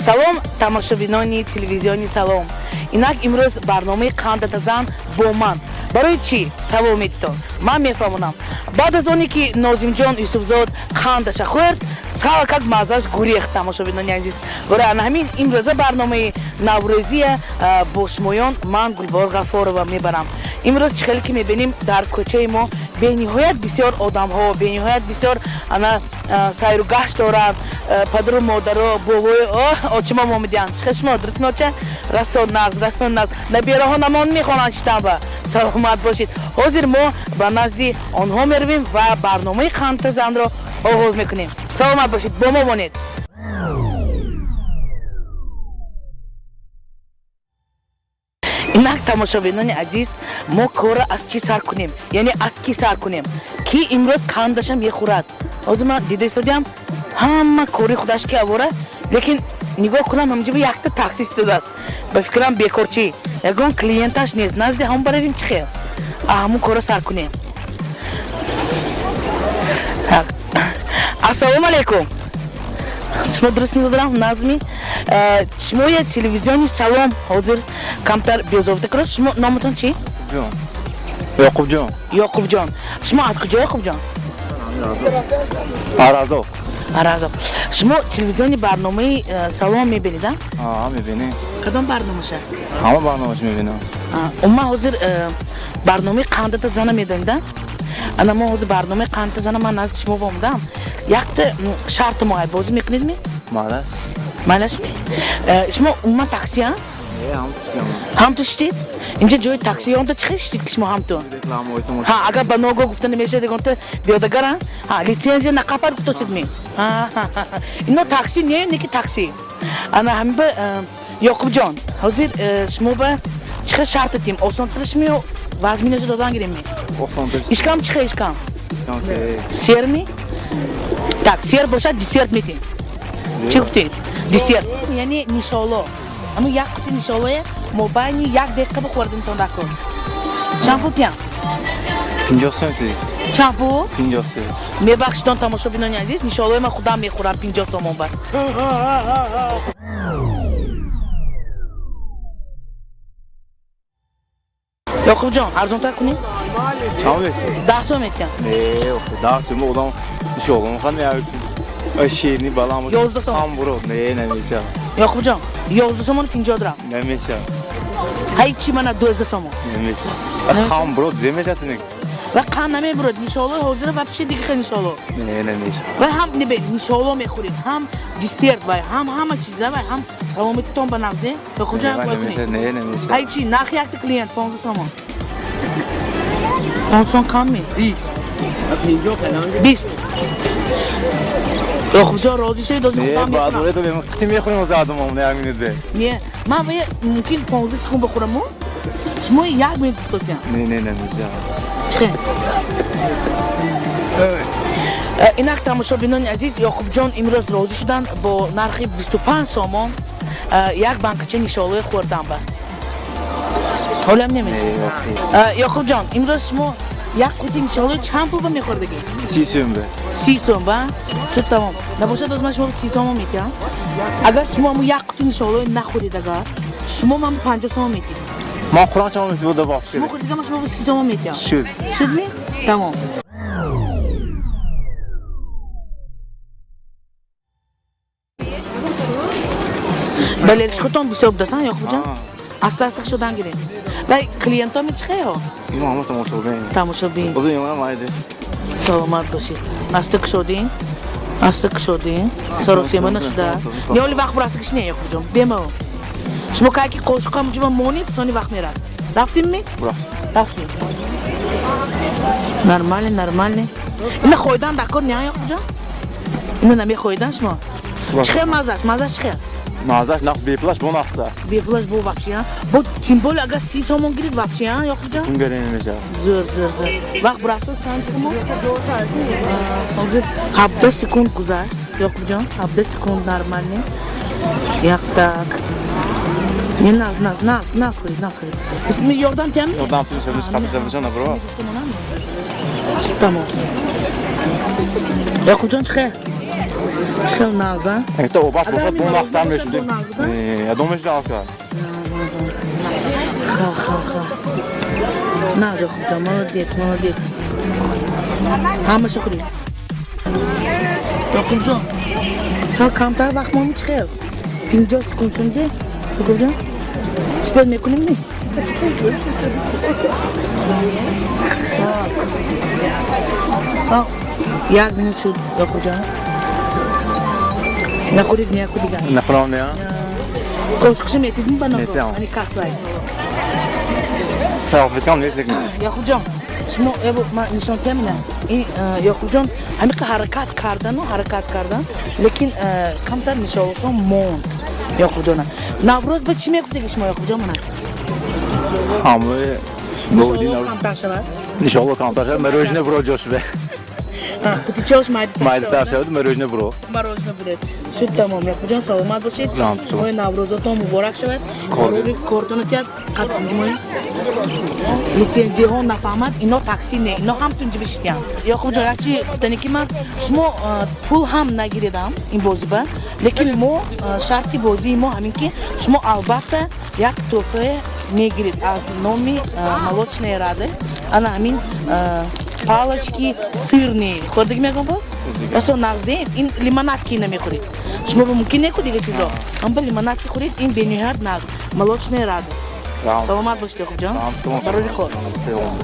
Салом, тамошобинони телевизиони «Салом». Инак имрӯз барномаи «Қандата зан» бо ман. Барои чӣ савол медитон, ман мефаҳмонам. Баъд аз оне ки Нозимҷон Юсуфзод қандаша хӯрд, сал как маззаш гурехт. Тамошобинони азиз, барои ана ҳамин имрӯза барномаи наврӯзия бо шумоён ман, Гулбор Ғафорова, мебарам. Имрӯз чӣ хеле ки мебинем, дар кӯчаи мо бениҳоят бисёр одамҳо, бениҳоят бисёр ана сайру гашт доранд. Падару модаро, бобои очима омадианд. Чӣ шумо дуруст меоча? Расо нағз, расо нағз. Набераҳо намон мехонанд шитанба. Саломат бошед. Ҳозир мо ба назди онҳо меравем ва барномаи «Қандата занро» оғоз мекунем. Саломат бошед, бо мо монед. Инак, тамошобинони азиз, мо корро аз чӣ сар кунем, яъне аз кӣ сар кунем, ки имрӯз қандаша мехӯрад? Ҳозир ман дида истодиам, ҳама кори худаш ки авора, лекин нигоҳ кунам, ҳамҷоба якта такси истодааст. Ба фикрам, бекорчӣ, ягон клиенташ нест. Назди ҳамон баравем, чӣ хел ҳамун корро сар кунем. Ассалому алайкум, шумо дуруст медодам? Назми шумо я телевизиони «Салом» ҳозир камтар безовта кунад. Шумо номатон чӣ? Ёқубҷон. Ёқубҷон, шумо аз куҷо, Ёқубҷон? Аразов. Аразов. Шумо телевизиони барномаи «Салом» мебинед, а? Мебинем. Кадом барномаша? Ҳама барномаш мебинам. Умуман ҳозир барномаи «Қандата зана» медонед, а? Ана мо ҳозир барномаи «Қандата зана», ман назди шумо омадам. Якта шарти мо бозӣ мекунедми? Майлаш. Майлашми? Шумо умуман такси, а? Ҳамту шитед? Инҷа ҷои такси ёнта чӣ хел шитед, ки шумо ҳамту? Ҳа, агар ба ногоҳ гуфта намешавад, ягонта биёдагара, ҳа, литсензия нақафар гуфтосидми? Ино такси не, не ки такси. Ана ҳамин ба Ёқубҷон, ҳозир шумо ба чӣ хел шарт дидем? Осонтарашми ё вазминаша додан гиремми? Ишкам чӣ хел ишкам? Серми? Так, сер бошад, десерт метем. Чӣ гуфтед? Десерт, яъне нишоло. Ама як қути нишолое мобайни як дақиқа бихӯрдимтон дакор. Чанд пул тиям? 50 сом ти. Чанд пул? 50 сом. Мебахшидон, тамошобинони азиз, нишолои ман худам мехӯрам 50 сомон ба. Ёқубҷон, арзонтар кунем? Чанд мети? 10 сом метиям. Не, 10 сом одам нишоло мехӯрад, ширини баланд. 11 сом. Ҳам бурод. Не, намешавад. Ёқубҷон, 11 сомону 50 дирам. Намешавад. Ҳай, чи мана 12 сомон. Намешавад. Ҳам бурод зе мешавад. Ва қанд намебурад нишолои ҳозира, вообще дига хел нишоло. Не, намешавад. Ва ҳам небе нишоло мехӯред, ҳам десерт, вай ҳам ҳама чиза, вай ҳам саломатитон ба нағз, не, Ёқубҷон? Не, намешавад. Ҳай, чи нархи якта клиент 15 сомон. 15 сом кам ме? 20. Ёқубҷон, розӣ шавед, озӣ худам мехӯрам. Қити мехӯрем озӣ одамон як минут бе. Не, ман вая мумкин 15 секунд бихӯраму, шумо як минут гуфтосиям. Не, не, намешавад. Чӣ? Инак, тамошобинони азиз, Ёқубҷон имрӯз розӣ шуданд бо нархи 25 сомон як банкача нишолои хӯрдан ба. Ҳолам неме? Ёқубҷон, имрӯз шумо як қути нишолои чанд пул ба мехӯрдагӣ? 30 сом бе. 30 сом ба? Шуд, тамом. Набошад, оз ман шумо 30 сомон метиҳам. Агар шумо ҳамун як қути нишолои нахӯред, агар шумо ман 50 сомон метиҳед. Ман хӯрам, чанд метиҳ буда баф? Шумо хӯрдига, ман шумо 30 сомон метиҳам. Шуд. Шудми? Тамом. Бале, шукутон бисёр будасан, Ёқубҷон? Аста аста шудан гиред. Вай клиентоми чӣ хел? Ин ҳама тамошобин. Тамошобин. Озу имам майде. Саломат бошед. Аста кушодин. Аста кушодин. Саросема нашуда. Не, оли вақт бурасигиш не, Ёқубҷон. Бемао. Шумо кай ки қошуқа муҷиба монед, сони вақт мерад. Рафтим ми? Рафтим. Нормально, нормально. Ина хойдан дакор не, Ёқубҷон? Ина намехоидан шумо? Чӣ хел маззаш? Маззаш чӣ хел? Маззаш нақс, бепулаш бо нақса. Бепулаш бо вообще, а? Бо тем более агар 30 сомон гирид вообще, а, Ёқубҷон? Унгаре намешавад. Зӯр, зӯр, зӯр. Вақт бурафту чанд секунд? Ҳозир 17 секунд гузашт, Ёқубҷон, 17 секунд, нормально. Як так. Не, наз, наз, наз, наз хӯред, наз хӯред. Ёрдам тиям? Ёрдам тиям, нишқаписа набро. Тамом. Ёқубҷон, чӣ хел? Чӣ хел нағза. Якта обаш Агар бошад, ҳамин бо нағзтар мороженое мешудем. бошад, бо нағз, да? Ядом мешуда алка. Ха, ха, ха. Нағз, Ёқубҷон, молодец, молодец. Ҳамаша хӯред. Ёқубҷон, сал камтар вақт мони, чӣ хел? 50 секунд шунде, Ёқубҷон? Успеть мекунем ми? Так. Сал як минут шуд, Ёқубҷон. Нахӯред, неяку дигар. Нахӯрам, не? Қошуқша метидим ба Наврӯз? Метиҳам. Ани касвай. Салфеткам нест, лекин. Яқубҷон, шумо эбо ман нишон темина. Ин Ёқубҷон ҳамиқа ҳаракат кардану ҳаракат кардан, лекин камтар нишонашон монд Ёқубҷона. Наврӯз ба чӣ мегуфтеги шумо, Ёқубҷон, мана? Ҳамаи Иншоалло, камтар шавад. Иншоалло, камтар шавад. Мороженое бро ҷо шуда. Қутичаош майдатар. Майдатар шавад, мороженое бро. Мороженое буред. Шуд, тамом. Яқубҷон, саломат бошед. Раҳмат. Шумои наврӯзотон муборак шавад. Кор. Кортона тият қадмои лицензияҳо нафаҳмад, ино такси не, ино ҳам тунҷи бишитянд. Ёқубҷон, як чи гуфтане, ки ман шумо пул ҳам нагиридам ин бозиба, лекин мо шарти бозии мо ҳамин, ки шумо албатта як тӯҳфае мегиред аз номи «Молочная радость». Ана ҳамин палочки сырные хӯрдагӣ мегӯям ба расо нағз не, ин лимонадки намехӯред шумо, ба мумкин неку дига чизо, ам ба лимонадки хӯред, ин бениҳоят нағз, «Молочная радость». Саломат бошед, Ёқубҷон, барори кор. Салом.